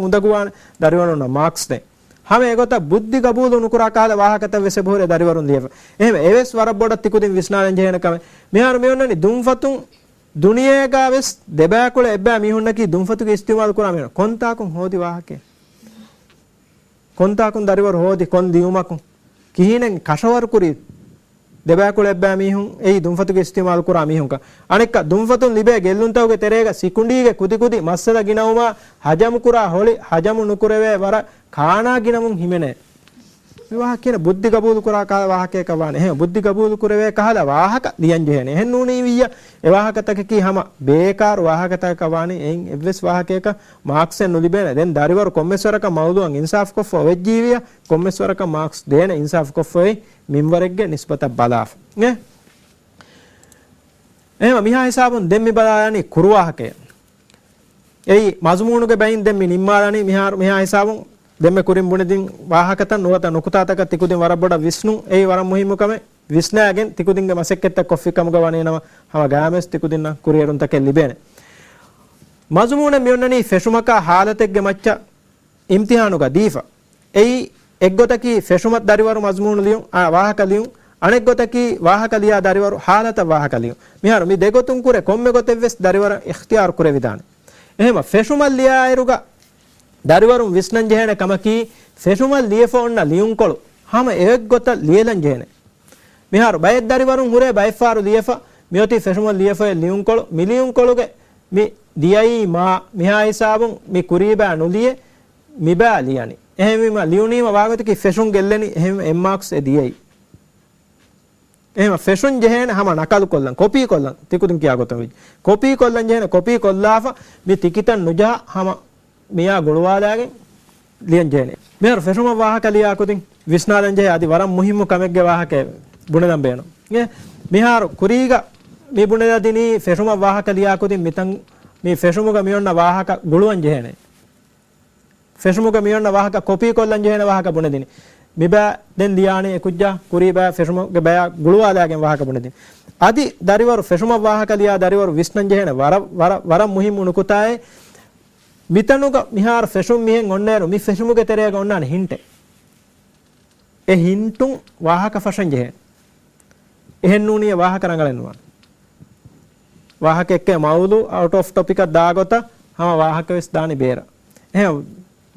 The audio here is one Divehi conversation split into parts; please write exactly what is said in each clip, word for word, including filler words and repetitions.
އުނދަގޫވާނެ ދަރިވަރުންނަށް މާކްސް ދޭން. ހަމަ އެގޮތަށް ބުއްދި ގަބޫލު ނުކުރާ ކަހަލަ ވާހަކަތައް ވެސް އެބަހުރޭ ދަރިވަރުން ލިޔެފަ. އެހެންވެ އެވެސް ވަރަށް ބޮޑަށް ތިކުދިން ވިސްނާލަން ޖެހޭނެ ކަމެއް. މިހާރު މި އޮންނަނީ ދުންފަތުން ދުނިޔޭގަ ވެސް ދެބައިކުޅަ އެއްބައި މީހުންނަކީ ދުންފަތުގެ އިސްތިއުމާލު ކުރާ މީހުން. ކޮންތާކުން ހޯދި ވާހަކައެއް؟ ކޮންތާކުން ދަރިވަރު ހޯދި ކޮން ލިޔުމަކުން؟ ކިހިނެއް ކަށަވަރު ކުރީ؟ ދެބައިކުޅަ އެއްބައި މީހުން އެއީ ދުންފަތުގެ އިސްތިއުމާލު ކުރާ މީހުންކަން. އަނެއްކާ ދުންފަތުން ލިބޭ ގެއްލުންތަކުގެ ތެރޭގަ ސިކުނޑީގެ ކުދިކުދި މައްސަލަ ގިނަވުމާ ހަޖަމުކުރާ ހޮޅި ހަޖަމު ނުކުރެވޭ ވަރަށް ކާނާ ގިނަވުން ހިމެނޭ. މި ވާހަކަ ކިޔަން ބުއްދި ގަބޫލު ކުރާ ކަހަލަ ވާހަކައަކަށް ވާނެ. އެހެން ބުއްދި ގަބޫލު ކުރެވޭ ކަހަލަ ވާހަކަ ލިޔަން ޖެހޭނެ. އެހެން ނޫނީ ވިއްޔަ އެ ވާހަކަތަކަކީ ހަމަ ބޭކާރު ވާހަކަތަކަކަށް ވާނީ. އެއިން އެއްވެސް ވާހަކަޔަކަށް މާކްސްއެއް ނުލިބޭނެ. ދެން ދަރިވަރު ކޮންމެސް ވަރަކަށް މައުޟޫއަށް އިންސާފުކޮށްފަ އޮވެއްޖީވިއްޔަ ކޮންމެސް ވަރަކަށް މާކްސް ދޭނެ އިންސާފުކޮށްފައި މިންވަރެއްގެ ނިސްބަތަށް ބަލާފަ. އެ؟ އެހެންވެ މިހާ ހިސާބުން ދެން މި ބަލާލަނީ ކުރުވާހަކައެއް. އެއީ މަޒުމޫނުގެ ބައިން ދެން މި ނިންމާލަނީ މިހާރު މިހާ ހިސާބުން ދެންމެ ކުރިން ބުނެދިން ވާހަކަތައް ނުވަތަ ނުކުތާތަކަށް ތިކުދިން ވަރަށް ބޮޑަށް ވިސްނުން. އެއީ ވަރަށް މުހިއްމު ކަމެއް. ވިސްނާގެން ތިކުދިންގެ މަސައްކަތްތައް ކޮށްފި ކަމުގަ ވަނީނަމަ ހަމަ ގާމެސް ތިކުދިންނަށް ކުރިއެރުންތަކެއް ލިބޭނެ. މަޒުމޫނެއް މިއޮންނަނީ ފެށުމަކާ ހާލަތެއްގެ މައްޗަށް އިމްތިހާނުގަ ދީފަ. އެއީ އެއްގޮތަކީ ފެށުމަށް ދަރިވަރު މަޒުމޫނު ލިޔުން، އާ، ވާހަކަ ލިޔުން، އަނެއްގޮތަކީ ވާހަކަ ލިޔާ ދަރިވަރު ހާލަތަށް ވާހަކަ ލިޔުން. މިހާރު މި ދެގޮތުން ކުރެ ކޮންމެ ގޮތެއްވެސް ދަރިވަރަށް އިޚްތިޔާރު ކުރެވިދާނެ. އެހެމަ ފެށުމަށް ލިޔާއިރުގަ ދަރިވަރުން ވިސްނަން ޖެހޭނެ ކަމަކީ، ފެށުމަށް ލިޔެފަ އޮންނަ ލިޔުންކޮޅު ހަމަ އެއްގޮތަށް ލިޔެލަން ޖެހޭނެ. މިހާރު ބައެއް ދަރިވަރުން ހުރޭ ބައެއްފަހަރު ލިޔެފަ، މިއޮތީ ފެށުމަށް ލިޔެފައި ލިޔުންކޮޅު، މި ލިޔުންކޮޅުގެ މި ދިޔައީ މާ، މިހާ ހިސާބުން މި ކުރީބާ ނުލިޔެ، މިބާ ލިޔަނީ. އެހެންވީމަ ލިޔުނީމަ ވާގޮތަކީ ފެށުން ގެއްލެނީ، އެހެން އެއް މާކްސް އެ ދިޔައީ. އެހެމަ ފެށުން ޖެހޭނެ ހަމަ ނަކަލު ކޮށްލަން، ކޮޕީ ކޮށްލަން، ތިކުދިން ކިޔާ ގޮތުން ވެއްޖެ. ކޮޕީ ކޮށްލަން ޖެހޭނެ، ކޮޕީ ކޮށްލާފަ މި ތިކިތައް ނުޖަހާ ހަމަ މިޔާ ގުޅުވާލާގެން ލިޔަން ޖެހޭނެ. މިހާރު ފެށުމަށް ވާހަކަ ލިޔާ ކުދިން ވިސްނާލަން ޖެހޭ އަދި ވަރަށް މުހިއްމު ކަމެއްގެ ވާހަކައެއް ބުނެލަން ބޭނުން. އެ، މިހާރު ކުރީގަ މި ބުނެލަދިނީ ފެށުމަށް ވާހަކަ ލިޔާ ކުދިން މިތަން މި ފެށުމުގަ މިއޮންނަ ވާހަކަ ގުޅުވަން ޖެހޭނެ. ފެށުމުގަ މިއޮންނަ ވާހަކަ ކޮޕީ ކޮށްލަން ޖެހޭނެ ވާހަކަ ބުނެދިނީ. މިބާ ދެން ލިޔާނީ އެކުއްޖާ ކުރީބާ ފެށުމުގެ ބަޔާ ގުޅުވާލާގެން ވާހަކަ ބުނެދިނީ. އަދި ދަރިވަރު ފެށުމަށް ވާހަކަ ލިޔާ ދަރިވަރު ވިސްނަން ޖެހޭނެ ވަރަށް، ވަރަށް، ވަރަށް މުހިއްމު ނުކުތާއެއް. މިތަނުގަ މިހާރު ފެށުން މިހެން އޮންނައިރު މި ފެށުމުގެ ތެރޭގަ އޮންނާނެ ހިންޓެއް. އެ ހިންޓުން ވާހަކަ ފަށަން ޖެހޭ. އެހެން ނޫނީ ވާހަކަ ރަނގަޅެއް ނުވާނެ. ވާހަކަ އެއްކޭ މައުޟޫ އައުޓް އޮފް ޓޮޕިކަށް ދާ ގޮތަށް ހަމަ ވާހަކަ ވެސް ދާނީ ބޭރަށް. އެހެން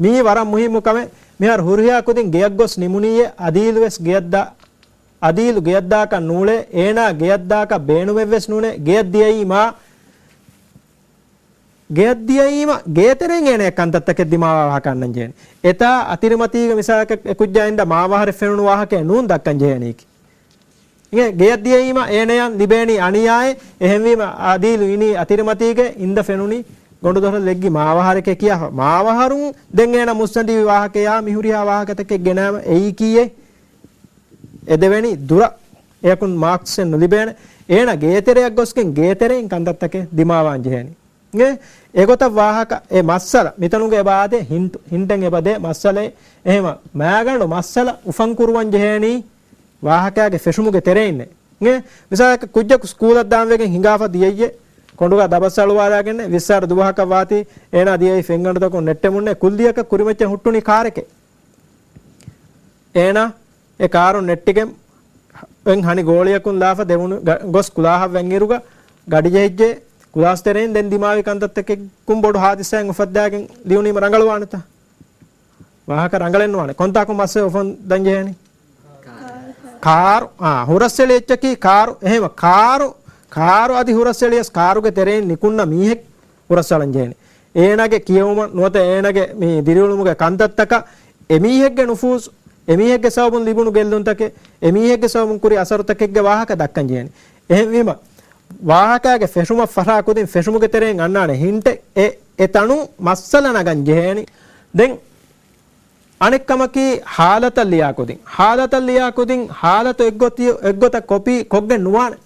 މީ ވަރަށް މުހިއްމު ކަމެއް. މިހާރު ހުރިހާ ކުދިން ގެޔަށް ގޮސް ނިމުނީއޭ އަދީލު ވެސް ގެޔަށް ދާ، އަދީލު ގެޔަށް ދާކަށް ނޫޅޭ، އޭނާ ގެޔަށް ދާކަށް ބޭނުމެއް ވެސް ނޫނޭ، ގެޔަށް ދިޔައީ މާ ގެޔަށް ދިޔައީމަ، ގޭތެރެއިން އޭނަޔަށް ކަންތައްތަކެއް ދިމާވާ ވާހަކަ އަންނަން ޖެހޭނެ. އެތާ އަތިރިމަތީގެ މިސާލަކަށް އެކުއްޖާ އިންދަ މާވަހަރެއް ފެނުނު ވާހަކައެއް ނޫން ދައްކަން ޖެހޭނީކީ. އިނގޭ، ގެޔަށް ދިޔައީމަ އޭނަޔަށް ލިބޭނީ އަނިޔާއެއް. އެހެންވީމަ އަދީލު އިނީ އަތިރިމަތީގެ އިންދަ ފެނުނީ ގޮނޑުދޮށަށް ލެއްގި މާވަހަރެކޭ ކިޔާފަ. މާވަހަރުން ދެން އޭނަ މުއްސަނދިވި ވާހަކަޔާ މިހުރިހާ ވާހަކަތަކެއް ގެނައިމަ އެއީކީއޭ. އެ ދެވެނީ ދުރަށް އެޔަކުން މާކްސްއެއް ނުލިބޭނެ. އޭނަ ގޭތެރެއަށް ގޮސްގެން ގޭތެރެއިން ކަންތައްތަކެއް ދިމާވާން ޖެހޭނީ. އެ، އެގޮތަށް ވާހަކަ، އެ މައްސަލަ، މިތަނުގެ އެބަ އާދޭ ހިންޓު، ހިންޓެއް އެބަ ދޭ މައްސަލައެއް. އެހެމަ މާގަނޑު މައްސަލަ އުފަން ކުރުވަން ޖެހޭނީ ވާހަކާގެ ފެށުމުގެ ތެރެއިންނޭ. އެ، މިސާލަކަށް ކުއްޖަކު ސްކޫލަށް ދާން ވެގެން ހިނގާފަ ދިޔައްޔޭ، ކޮނޑުގަ ދަބަސް އަޅުވާލާގެންނޭ، ވިއްސާރަ ދުވަހަކަށް ވާތީ އޭނާ ދިޔައީ ފެންގަނޑުތަކުން ނެއްޓެމުންނޭ. ކުއްލިއަކަށް ކުރިމައްޗަށް ހުއްޓުނީ ކާރެކޭ. އޭނާ އެ ކާރު ނެއްޓިގެން އެން ހަނި ގޯޅިއަކުން ލާފަ ދެވުނު ގަ-، ގޮސް ކުލާހަށް ވެންއިރުގަ ގަޑިޖެހިއްޖެ. ކުލާސް ތެރެއިން ދެން ދިމާވި ކަންތައްތަކެއްގުން ބޮޑު ހާދިސާއެއް އުފައްދާގެން ލިޔުނީމަ ރަނގަޅުވާނެތަ؟ ވާހަކަ ރަނގަޅެއް ނުވާނެ. ކޮންތާކު މައްސަލަ އުފަންދަން ޖެހޭނީ؟ ކާރު. އާ، ހުރަސްއެޅި އެއްޗަކީ ކާރު. އެހެމަ ކާރު، ކާރު އަދި ހުރަސްއެޅިޔަސް ކާރުގެ ތެރެއިން ނިކުންނަ މީހެއް ހުރަސްއަޅަން ޖެހޭނެ. އޭނާގެ ކިޔެވުމަށް ނުވަތަ އޭނާގެ މި ދިރިއުޅުމުގެ ކަންތައްތަކަށް އެމީހެއްގެ ނުފޫސް، އެމީހެއްގެ ސަބަބުން ލިބުނު ގެއްލުންތަކެއް، އެމީހެއްގެ ސަބަބުން ކުރި އަސަރުތަކެއްގެ ވާހަކަ ދައްކަން ޖެހޭނެ. އެހެންވީމަ، ވާހަކާގެ ފެށުމަށް ފަށާ ކުދިން ފެށުމުގެ ތެރެއިން އަންނާނެ ހިންޓެއް، އެ، އެ ތަނުން މައްސަލަ ނަގަން ޖެހޭނީ. ދެން އަނެއްކަމަކީ ހާލަތަށް ލިޔާ ކުދިން. ހާލަތަށް ލިޔާ ކުދިން ހާލަތު އެއްގޮތި-، އެއްގޮތަށް ކޮޕީ ކޮށްގެން ނުވާނެ.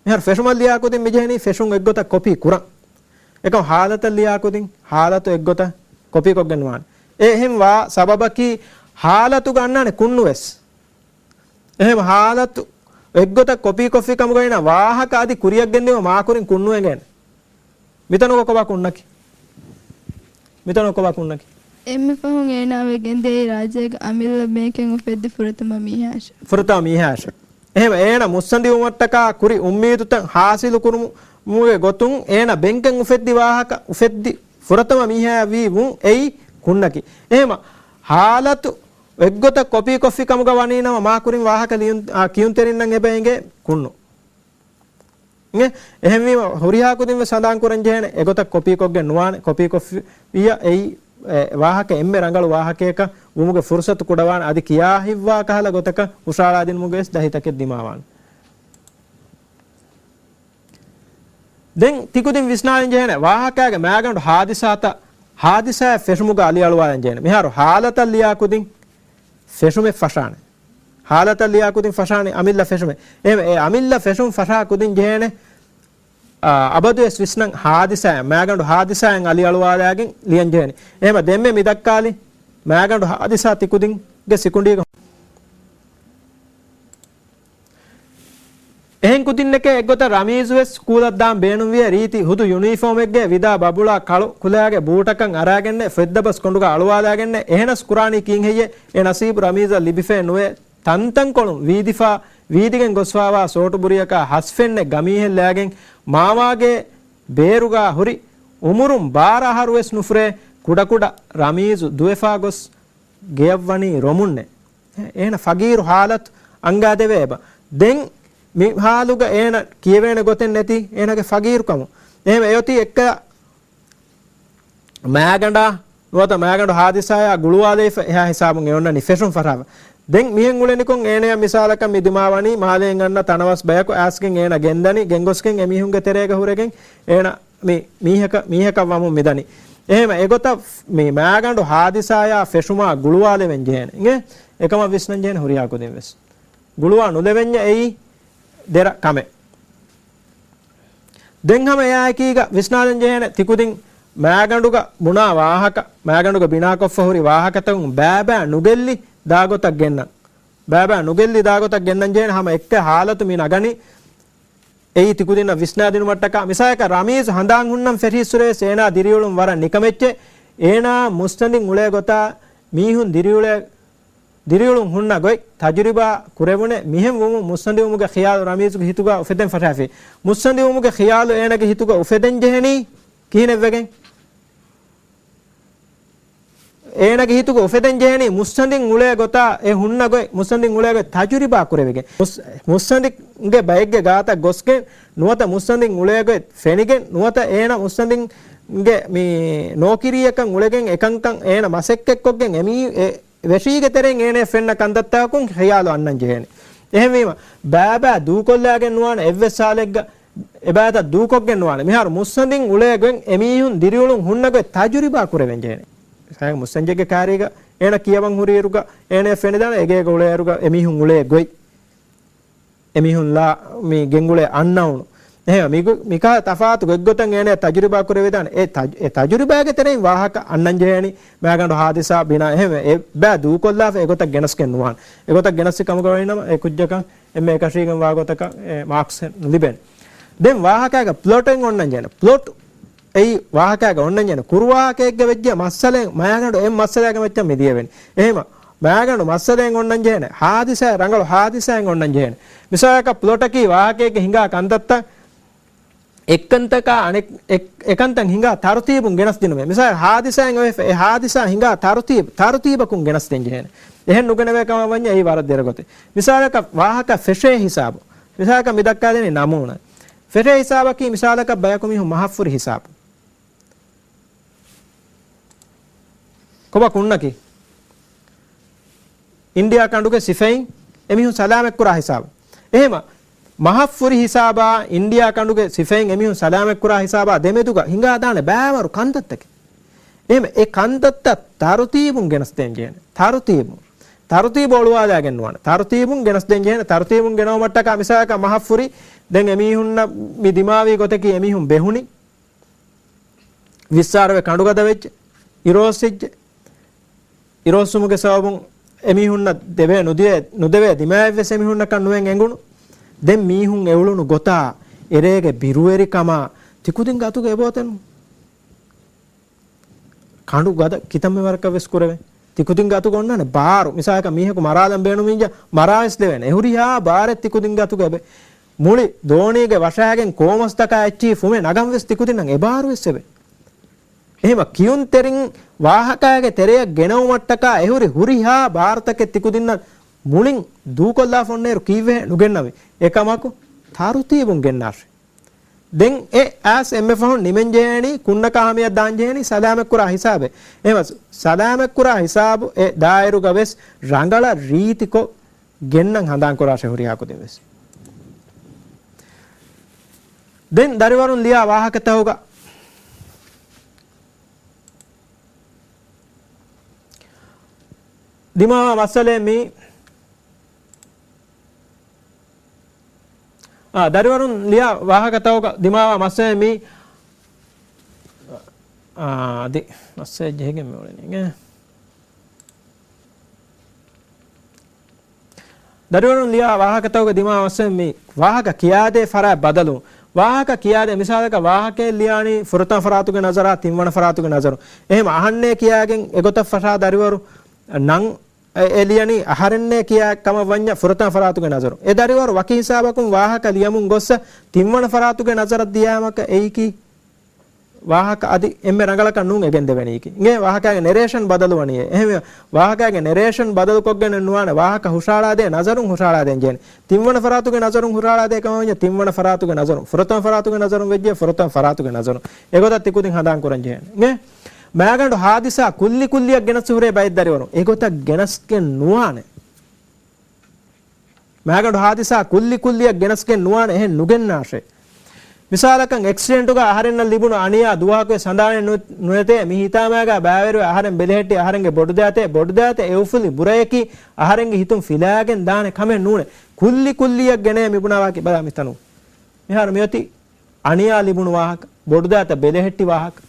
މިހާރު ފެށުމަށް ލިޔާ ކުދިން މިޖެހެނީ ފެށުން އެއްގޮތަށް ކޮޕީ ކުރަން. އެކަމް ހާލަތަށް ލިޔާ ކުދިން ހާލަތު އެއްގޮތަށް ކޮޕީ ކޮށްގެން ނުވާނެ. އެ އެހެން ވާ ސަބަބަކީ ހާލަތުގަ އަންނާނެ ކުންނުވެސް. އެހެން ހާލަތު އެއްގޮތަށް ކޮޕީ ކޮށްފި ކަމުގައި ވާހަކަ އަދި ކުރިއަށް ގެންދިއުމަށް މާކުރިން ކުންނުވެގެން. މިތަނުގަ ކޮބާ ކުންނަކީ؟ މިތަނުގަ ކޮބާ ކުންނަކީ؟ އެންމެ ފަހުން އޭނާ ވެގެން ދިޔައީ ރާއްޖޭގަ އަމިއްލަ ބޭންކެއް އުފެއްދި ފުރަތަމަ މީހާއަށެވެ. ފުރަތަމަ މީހާއަށެވެ. އެހެން އޭނަ މުއްސަނދިވުމަށްޓަކާ ކުރި އުއްމީދުތައް ހާސިލުކުރުމުގެ ގޮތުން އޭނަ ބޭންކެއް އުފެއްދި ވާހަކަ އުފެއްދި ފުރަތަމަ މީހާ ވީ ވުން އެއީ ކުންނަކީ. އެހެން ހާލަތު އެއްގޮތަށް ކޮޕީ ކޮށްފި ކަމުގަ ވަނީ ނަމަ މާ ކުރިން ވާހަކަ ލިޔުން، އާ، ކިޔުންތެރިންނަށް އެބަ އެނގޭ ކުންނު. އެ، އެހެންވީމަ ހުރިހާ ކުދިން ވެސް ހަނދާން ކުރަން ޖެހޭނެ އެގޮތަށް ކޮޕީ ކޮށްގެން ނުވާނެ، ކޮޕީ ކޮށްފިއްޔާ އެއީ، އެ، ވާހަކަ އެންމެ ރަނގަޅު ވާހަކަޔަކަށް ވުމުގެ ފުރުސަތު ކުޑަވާނެ، އަދި ކިޔާ ހިތްވާ ކަހަލަ ގޮތަކަށް ހުށަހަޅާދިނުމުގެ ވެސް ދަހިތަކެއް ދިމާވާނެ. ދެން ތިކުދިން ވިސްނާލަން ޖެހޭނެ ވާހަކައިގެ މާގަނޑު ހާދިސާތައް، ހާދިސާއެއް ފެށުމުގަ އަލިއަޅުވާލަން ޖެހޭނެ. މިހާރު ހާލަތަށް ލިޔާ ކުދިން ފެށުމެއް ފަށާނެ. ހާލަތަށް ލިޔާ ކުދިން ފަށާނެ އަމިއްލަ ފެށުމެއް. އެހެން އެ އަމިއްލަ ފެށުން ފަށާ ކުދިން ޖެހޭނެ، އާ، އަބަދުވެސް ވިސްނަން ހާދިސާއެއް، މާގަނޑު ހާދިސާއެއް އަލިއަޅުވާލާގެން ލިޔަން ޖެހޭނެ. އެހެން ދެންމެ މި ދައްކާލި މާގަނޑު ހާދިސާ ތިކުދިންގެ ސިކުނޑީގަ އެހެން ކުދިންނެކޭ އެއްގޮތަށް ރަމީޒު ވެސް ސްކޫލަށް ދާން ބޭނުންވިޔަ ރީތި ހުދު ޔުނީފޯމެއްގެ ވިދާ ބަބުޅާ ކަޅު ކުލައިގެ ބޫޓަކަށް އަރާގެންނެ ފޮތްދަބަސް ކޮނޑުގަ އަޅުވާލާގެންނެ އެހެނަސް ކުރާނީ ކީން ހެއްޔޭ؟ އެ ނަސީބު ރަމީޒަށް ލިބިފައެއް ނުވޭ. ތަންތަންކޮޅުން ވީދިފާ، ވީދިގެން ގޮސްފާވާ ސޯޓުބުރިއަކާ ހަސްފެންނެއް ގަމީހެއް ލައިގެން މާމާގެ ބޭރުގާ ހުރި އުމުރުން ބާރަ އަހަރު ވެސް ނުފުރޭ ކުޑަކުޑަ ރަމީޒު ދުވެފާ ގޮސް ގެޔަށްވަނީ ރޮމުންނެ. އޭނަ ފަގީރު ހާލަތު އަންގާދެވޭ އެބަ. ދެން މި ހާލުގަ އޭނަ ކިޔެވޭނެ ގޮތެއް ނެތި އޭނަގެ ފަގީރުކަމު. އެހެން އެއޮތީ އެއްކަ މާގަނޑާ ނުވަތަ މާގަނޑު ހާދިސާޔާ ގުޅުވާލައިފަ އެހާ ހިސާބުން އެ އޮންނަނީ ފެށުން ފަށާފަ. ދެން މިހެން އުޅެނިކޮށް އޭނަޔަށް މިސާލަކަށް މި ދިމާވަނީ މާލެއިން އަންނަ ތަނަވަސް ބަޔަކު އައިސްގެން އޭނަ ގެންދަނީ ގެންގޮސްގެން އެމީހުންގެ ތެރޭގަ ހުރެގެން އޭނަ މި މީހަކަށް، މީހަކަށް ވަމުން މިދަނީ. އެހެން އެގޮތަށް މި މާގަނޑު ހާދިސާޔާ ފެށުމާ ގުޅުވާލެވެން ޖެހޭނެ. އިނގޭ؟ އެކަމަށް ވިސްނަން ޖެހޭނެ ހުރިހާ ކުދިން ވެސް. ގުޅުވާ ނުލެވެންޏާ އެއީ ދެރަ ކަމެއް. ދެން ހަމަ އެއާއެކީގަ ވިސްނާލަން ޖެހޭނެ ތިކުދިން މާގަނޑުގަ ބުނާ ވާހަކަ، މާގަނޑުގަ ބިނާކޮށްފަ ހުރި ވާހަކަތަކުން ބައިބައި ނުގެއްލި ދާގޮތަށް ގެންނަން. ބައިބައި ނުގެއްލި ދާގޮތަށް ގެންނަން ޖެހޭނެ ހަމަ އެއްކަ ހާލަތު މި ނަގަނީ. އެއީ ތިކުދިންނަށް ވިސްނާދިނުމަށްޓަކާ މިސާލަކަށް ރަމީޒު ހަނދާން ހުންނަން ފެށީއްސުރެވެސް އޭނާ ދިރިއުޅުން ވަރަށް ނިކަމެއްޗެއް. އޭނާ މުއްސަނދިން އުޅޭ ގޮތާ މީހުން ދިރިއުޅޭ، ދިރިއުޅުން ހުންނަ ގޮތް ތަޖުރިބާ ކުރެވުނެ. މިހެން ވުމުން މުއްސަނދިވުމުގެ ޚިޔާލު ރަމީޒުގެ ހިތުގަ އުފެދެން ފަށާފި. މުއްސަނދިވުމުގެ ޚިޔާލު އޭނާގެ ހިތުގަ އުފެދެން ޖެހެނީ ކިހިނެއްވެގެން؟ އޭނާގެ ހިތުގަ އުފެދެން ޖެހެނީ މުއްސަނދިން އުޅޭ ގޮތާ އެ ހުންނަ ގޮތް، މުއްސަނދިން އުޅޭ ގޮތް ތަޖުރިބާ ކުރެވިގެން. މުއްސ-، މުއްސަނދިންގެ ބައެއްގެ ގާތަށް ގޮސްގެން ނުވަތަ މުއްސަނދިން އުޅޭ ގޮތް ފެނިގެން ނުވަތަ އޭނަ މުއްސަނދިންގެ މި ނޯކިރީއަކަށް އުޅެގެން އެކަންކަން އޭނަ މަސައްކަތްކޮށްގެން އެމީ-، އެ ވެށީގެ ތެރެއިން އޭނަޔަށް ފެންނަ ކަންތައްތަކުން ޚިޔާލު އަންނަން ޖެހޭނެ. އެހެންވީމަ، ބައިބައި ދޫކޮށްލާގެން ނުވާނެ އެއްވެސް ހާލެއްގަ އެބައިތައް ދޫކޮށްގެން ނުވާނެ. މިހާރު މުއްސަނދިން އުޅޭ ގޮތް އެމީހުން ދިރިއުޅުން ހުންނަ ގޮތް ތަޖުރިބާ ކުރެވެން ޖެހޭނެ. މިސާލަކަށް މުއްސަންޖެއްގެ ކާރީގަ އޭނަ ކިޔަވަން ހުރިއިރުގަ އޭނަޔަށް ފެނިދާނެ އެގޭގަ އުޅޭއިރުގަ އެމީހުން އުޅޭ ގޮތް. އެމީހުން ލާ މި ގެންގުޅޭ އަންނައުނު. އެހެން މިގު-، މިކާ ތަފާތު ގޮތްގޮތަށް އޭނަ ތަޖުރިބާ ކުރެވިދާނެ. އެ ތަޖު-، އެ ތަޖުރިބާގެ ތެރެއިން ވާހަކަ އަންނަން ޖެހޭނީ މާގަނޑު ހާދިސާ ބިނާ. އެހެން އެ ބައި ދޫކޮށްލާފަ އެގޮތަށް ގެނަސްގެން ނުވާނެ. އެގޮތަށް ގެނަސް ކަމުގަ ވަނީ ނަމަ އެ ކުއްޖަކަށް އެންމެ އެކަށީގެން ވާގޮތަކަށް އެ މާކްސް ނުލިބޭނެ. ދެން ވާހަކައިގަ ޕްލޮޓެއް އޮންނަން ޖެހޭނެ. ޕްލޮޓް އެއީ ވާހަކައިގަ އޮންނަން ޖެހޭނެ. ކުރު ވާހަކައެއްގަ ވެއްޖެ މައްސަލައެއް މާގަނޑު އެއް މައްސަލައިގެ މައްޗަށް މި ލިޔެވެނީ. އެހެމަ މާގަނޑު މައްސަލައެއް އޮންނަން ޖެހޭނެ. ހާދިސާއެއް ރަނގަޅު ހާދިސާއެއް އޮންނަން ޖެހޭނެ. މިސާލަކަށް ޕްލޮޓަކީ ވާހަކައެއްގެ ހިނގާ ކަންތައްތައް އެއްކަންތަކާ އަނެއް އެއް-، އެކަންތައް ހިނގާ ތަރުތީބުން ގެނަސްދިނުމޭ. މިސާލަކަށް ހާދިސާއެއް އޮވެފަ، އެ ހާދިސާ ހިނގާ ތަރުތީބު، ތަރުތީބަކުން ގެނަސްދޭން ޖެހޭނެ. އެހެން ނުގެނެވޭ ކަމަށް ވަންޏާ އެއީ ވަރަށް ދެރަ ގޮތެއް. މިސާލަކަށް ވާހަކަ ފެށޭ ހިސާބު. މިސާލަކަށް މި ދައްކާދެނީ ނަމޫނާ. ފެށޭ ހިސާބަކީ މިސާލަކަށް ބަޔަކު މީހުން މަހަށްފުރި ހިސާބު. ކޮބާ ކުންނަކީ؟ އިންޑިއާ ކަނޑުގެ ސިފައިން އެމީހުން ސަލާމަތްކުރާ ހިސާބު. އެހެމަ މަހަށްފުރި ހިސާބާ، އިންޑިއާ ކަނޑުގެ ސިފައިން އެމީހުން ސަލާމަތްކުރާ ހިސާބާ ދެމެދުގަ ހިނގާދާނެ ބައިވަރު ކަންތައްތަކެއް. އެހެމަ އެ ކަންތައްތައް ތަރުތީބުން ގެނަސްދޭން ޖެހޭނެ. ތަރުތީބުން. ތަރުތީބު އޮޅުވާލާގެން ނުވާނެ. ތަރުތީބުން ގެނަސްދޭން ޖެހޭނެ. ތަރުތީބުން ގެނައުމަށްޓަކާ މިސާލަކަށް މަހަށްފުރި ދެން އެމީހުންނަށް މި ދިމާވީ ގޮތަކީ އެމީހުން ބެހުނީ. ވިއްސާރަވެ ކަނޑުގަދަ ވެއްޖެ، އިރޯސް ހިއްޖެ. އިރޯސްވުމުގެ ސަބަބުން އެމީހުންނަށް ދެވޭ ނުދެވޭ، ނުދެވޭ ދިމާއެއްވެސް އެމީހުންނަކަށް ނުވެން އެނގުނު. ދެން މީހުން އެއުޅުނު ގޮތާ، އެރޭގެ ބިރުވެރިކަމާ، ތިކުދިންގެ އަތުގަ އެބައޮތެއްނު. ކަނޑު ގަދަ ކިތަންމެ ވަރަކަށް ވެސް ކުރެވޭ. ތިކުދިންގެ އަތުގަ އޮންނާނެ ބާރު. މިސާލަކަށް މީހަކު މަރާލަން ބޭނުމިއްޔާ މަރާވެސް ދެވޭނެ. އެހުރިހާ ބާރެއް ތިކުދިންގެ އަތުގަ އެބެ. މުޅި ދޯނީގެ ވަށާގެން ކޯމަސްތަކާ އެއްޗިހި ފުމެއް ނަގަން ވެސް ތިކުދިންނަށް އެބާރު ވެސް އެބެ. އެހެމަ ކިޔުންތެރިން ވާހަކާގެ ތެރެޔަށް ގެނައުމަށްޓަކާ އެހުރި ހުރިހާ ބާރުތަކެއް ތިކުދިންނަށް މުޅިން ދޫކޮށްލާފަ އޮންނައިރު ކީއްވެހޭ ނުގެންނަވި. އެކަމަކު ތަރުތީބުން ގެންނާށެ. ދެން އެ އާސް އެންމެ ފަހުން ނިމެން ޖެހޭނީ ކުންނަކާ ހަމަޔަށް ދާން ޖެހޭނީ ސަލާމަތްކުރާ ހިސާބެއް. އެހެމަ ސަލާމަތްކުރާ ހިސާބު އެ ދާއިރުގަ ވެސް ރަނގަޅަށް ރީތިކޮށް ގެންނަން ހަނދާންކުރާށެ ހުރިހާ ކުދިން ވެސް. ދެން ދަރިވަރުން ލިޔާ ވާހަކަތަކުގަ ދިމާވާ މައްސަލައެއް މީ. އާ، ދަރިވަރުން ލިޔާ ވާހަކަތަކުގަ ދިމާވާ މައްސަލައެއް މީ. އާ، އަދި މައްސަލައެއް ޖެހިގެން މި އުޅެނީ އިނގޭ. ދަރިވަރުން ލިޔާ ވާހަކަތަކުގަ ދިމާވާ މައްސަލައެއް މީ. ވާހަކަ ކިޔާދޭ ފަރާތް ބަދަލުވުން. ވާހަކަ ކިޔާދޭ މިސާލަކަށް ވާހަކައެއް ލިޔާނީ ފުރަތަމަ ފަރާތުގެ ނަޒަރާ ތިންވަނަ ފަރާތުގެ ނަޒަރު. އެހެމަ އަހަންނޭ ކިޔާގެން އެގޮތަށް ފަށާ ދަރިވަރު ނަން އެ، އެ ލިޔަނީ އަހަރެންނޭ ކިޔާ ކަމަށް ވަންޏާ ފުރަތަމަ ފަރާތުގެ ނަޒަރު. އެ ދަރިވަރު ވަކި ހިސާބަކުން ވާހަކަ ލިޔަމުން ގޮއްސަ ތިންވަނަ ފަރާތުގެ ނަޒަރަށް ދިޔާމަކަށް އެއީކީ ވާހަކަ އަދި އެންމެ ރަނގަޅަކަށް ނޫން އެ ގެންދެވެނީކީ. އިނގޭ ވާހަކައިގެ ނެރޭޝަން ބަދަލުވަނީ. އެހެންވެ ވާހަކައިގެ ނެރޭޝަން ބަދަލުކޮށްގެނެއް ނުވާނެ. ވާހަކަ ހުށަހަޅާދޭ ނަޒަރުން ހުށަހަޅާދޭން ޖެހޭނެ. ތިންވަނަ ފަރާތުގެ ނަޒަރުން ހުށަހަޅާދޭ ކަމަށް ވަންޏާ ތިންވަނަ ފަރާތުގެ ނަޒަރުން. ފުރަތަމަ ފަރާތުގެ ނަޒަރުން ވެއްޖެ ފުރަތަމަ ފަރާތުގެ ނަޒަރުން. އެގޮތަށް ތިކުދިން ހަނދާން ކުރަން ޖެހޭނެ. އިނގޭ؟ މާގަނޑު ހާދިސާ ކުއްލި ކުއްލިއަށް ގެނަސް ހުރޭ ބައެއް ދަރިވަރުން އެގޮތަށް ގެނަސްގެން ނުވާނެ. މާގަނޑު ހާދިސާ ކުއްލި ކުއްލިއަށް ގެނަސްގެން ނުވާނެ އެހެން ނުގެންނާށޭ. މިސާލަކަށް އެކްސިޑެންޓުގަ އަހަރެންނަށް ލިބުނު އަނިޔާ ދުވަހަކުވެސް ހަނދާނެއް ނު-، ނުނެތޭ މި ހިތާމައިގާ ބައިވެރިވެ އަހަރެން ބެލެހެއްޓި އަހަރެންގެ ބޮޑުދައިތޭ، ބޮޑުދައިތަ އެއުފުލި ބުރަޔަކީ އަހަރެންގެ ހިތުން ފިލާގެން ދާނެ ކަމެއް ނޫނެ. ކުއްލި ކުއްލިއަށް ގެނައޭ މިބުނާވާކީ ބަލާ މިތަނު. މިހާރު މިއޮތީ އަނިޔާ ލިބުނު ވާހަކަ، ބޮޑުދައިތަ ބެލެހެއްޓި ވާހަކަ،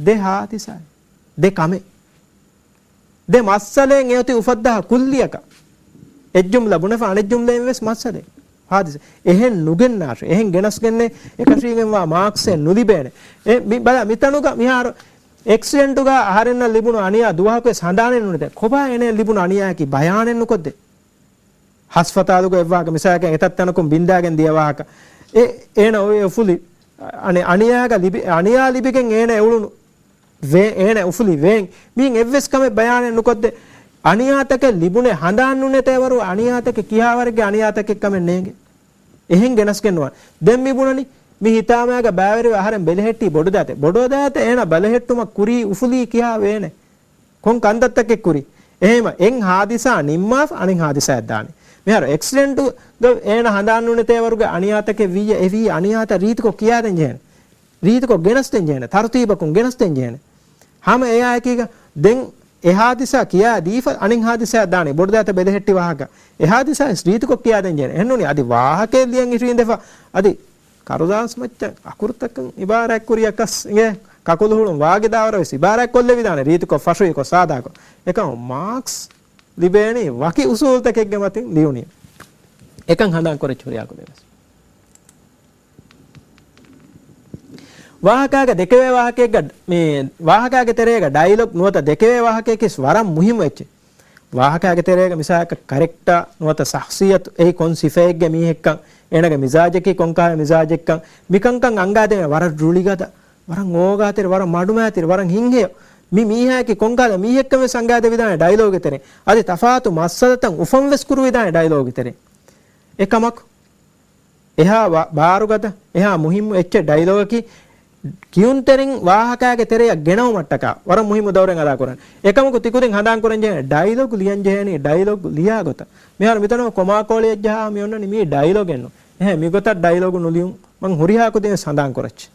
ދެ ހާދިސާއެއް، ދެ ކަމެއް. ދެ މައްސަލައެއް އެއޮތީ އުފައްދާ ކުއްލިއަކަށް. އެއްޖުމްލަ ބުނެފަ އަނެއްޖުމްލައިން ވެސް މައްސަލައެއް. ހާދިސާ. އެހެން ނުގެންނާށޭ. އެހެން ގެނަސްގެންނޭ އެކަށީގެންވާ މާކްސްއެއް ނުލިބޭނެ. އެ މި ބަލާ މިތަނުގަ މިހާރު އެކްސިޑެންޓުގަ އަހަރެންނަށް ލިބުނު އަނިޔާ ދުވަހަކުވެސް ހަނދާނެއް ނުނެތޭ. ކޮބާ އޭނައަށް ލިބުނު އަނިޔާއަކީ ބަޔާނެއް ނުކޮށްދޭ. ހަސްފަތާލުގަ އެއްވާހަކަ މިސާލަކަށް އެތައް ތަނަކުން ބިންދާގެން ދިޔަ ވާހަކަ. އެ، އޭނަ އޮވޭ އުފުލި، އަނެ-، އަނިޔާގަ ލިބި-، އަނިޔާ ލިބިގެން އޭނަ އެއުޅުނު ވޭ-، އޭނަ އުފުލި ވޭން. މީން އެއްވެސް ކަމެއް ބަޔާނެއް ނުކޮށްދޭ. އަނިޔާތަކެއް ލިބުނެ ހަނދާން ނުނެތޭވަރު އަނިޔާތަކެއް ކިހާވަރެއްގެ އަނިޔާތަކެއް ކަމެއް ނޭނގެ. އެހެން ގެނަސްގެން ނުވާނެ. ދެން މި ބުނަނީ މި ހިތާމައިގަ ބައިވެރިވެ އަހަރެން ބެލެހެއްޓީ ބޮޑުދައިތޭ. ބޮޑުދައިތަ އޭނަ ބަލެހެއްޓުމަށް ކުރީ އުފުލީ ކިހާ ވޭނެ. ކޮން ކަންތައްތަކެއް ކުރީ؟ އެހެމަ އެއް ހާދިސާ ނިންމާފަ އަނެއް ހާދިސާއެއް ދާނެ. މިހާރު އެކްސިޑެންޓުގަ އޭނަ ހަނދާން ނުނެތޭވަރުގެ އަނިޔާތަކެއް ވިއްޔަ އެ ވީ އަނިޔާތައް ރީތިކޮށް ކިޔާދޭން ޖެހޭނެ. ރީތިކޮށް ގެނަސްދޭން ޖެހޭނެ. ތަރުތީބަކުން ގެނަސްދޭން ޖެހޭނެ. ހަމަ އެއާއެކީގަ ދެން އެ ހާދިސާ ކިޔާ ދީފަ އަނެއް ހާދިސާއެއް ދާނީ. ބޮޑުދައިތަ ބެލެހެއްޓި ވާހަކަ. އެ ހާދިސާ ވެސް ރީތިކޮށް ކިޔާދޭން ޖެހޭނެ. އެހެންނޫނީ އަދި ވާހަކައެއް ލިޔަން އިށީނދެފަ އަދި ކަރުދާސް މައްޗަށް އަކުރުތަކަށް އިބާރާތްކުރިޔަކަސް އިނގޭ، ކަކުލު ހުޅުން ވާގިދާވަރަށް ވެސް އިބާރާތްކޮށްލެވިދާނެ ރީތިކޮށް ފަށުވިކޮށް ސާދާކޮށް. އެކަމަ މާކްސް ލިބޭނީ ވަކި އުސޫލުތަކެއްގެ މަތިން ލިޔުނީ. އެކަން ހަނދާން ކުރެއްޗި ހުރިހާ ކުދިން ވެސް. ވާހަކާގަ ދެކެވޭ ވާހަކައެއްގަ، މި ވާހަކާގެ ތެރޭގަ ޑައިލޮގް ނުވަތަ ދެކެވޭ ވާހަކަޔަކީ ވަރަށް މުހިއްމު އެއްޗެއް. ވާހަކާގެ ތެރޭގަ މިސާލަކަށް ކަރެކްޓާ ނުވަތަ ޝަޚްޞިއްޔަތު އެއީ ކޮން ސިފައެއްގެ މީހެއްކަން، އޭނަގެ މިޒާޖަކީ ކޮންކަހަލަ މިޒާޖެއްކަން، މިކަންކަން އަންގާދެވޭ ވަރަށް ރުޅިގަދަ، ވަރަށް އޯގާތެރި، ވަރަށް މަޑުމައިތިރި، ވަރަށް ހިތްހެޔޮ. މި މީހާއަކީ ކޮންކަހަލަ މީހެއްކަން ވެސް އަންގާދެވިދާނެ ޑައިލޮގެ ތެރެއިން. އަދި ތަފާތު މައްސަލަތައް އުފަން ވެސް ކުރުވިދާނެ ޑައިލޮގެ ތެރެއިން. އެކަމަކު، އެހާ ވަ-، ބާރުގަދަ، އެހާ މުހިއްމު އެއްޗެއް ޑައިލޮގަކީ ކިޔުންތެރިން ވާހަކާގެ ތެރެއަށް ގެނައުމަށްޓަކާ ވަރަށް މުހިއްމު ދައުރެއް އަދާކުރަން. އެކަމަކު ތިކުދިން ހަނދާންކުރަންޖެހޭނީ ޑައިލޮގު ލިޔަންޖެހޭނީ ޑައިލޮގު ލިޔާ ގޮތަށް. މިހާރު މިތަނުގަ ކޮމާކޯޅިއަށް ޖަހާ މި އޮންނަނީ މީ ޑައިލޮގެއްނު. އެހެން މިގޮތަށް ޑައިލޮގު ނުލިޔުން މަން ހުރިހާ ކުދިން ވެސް ހަނދާންކުރައްޗި.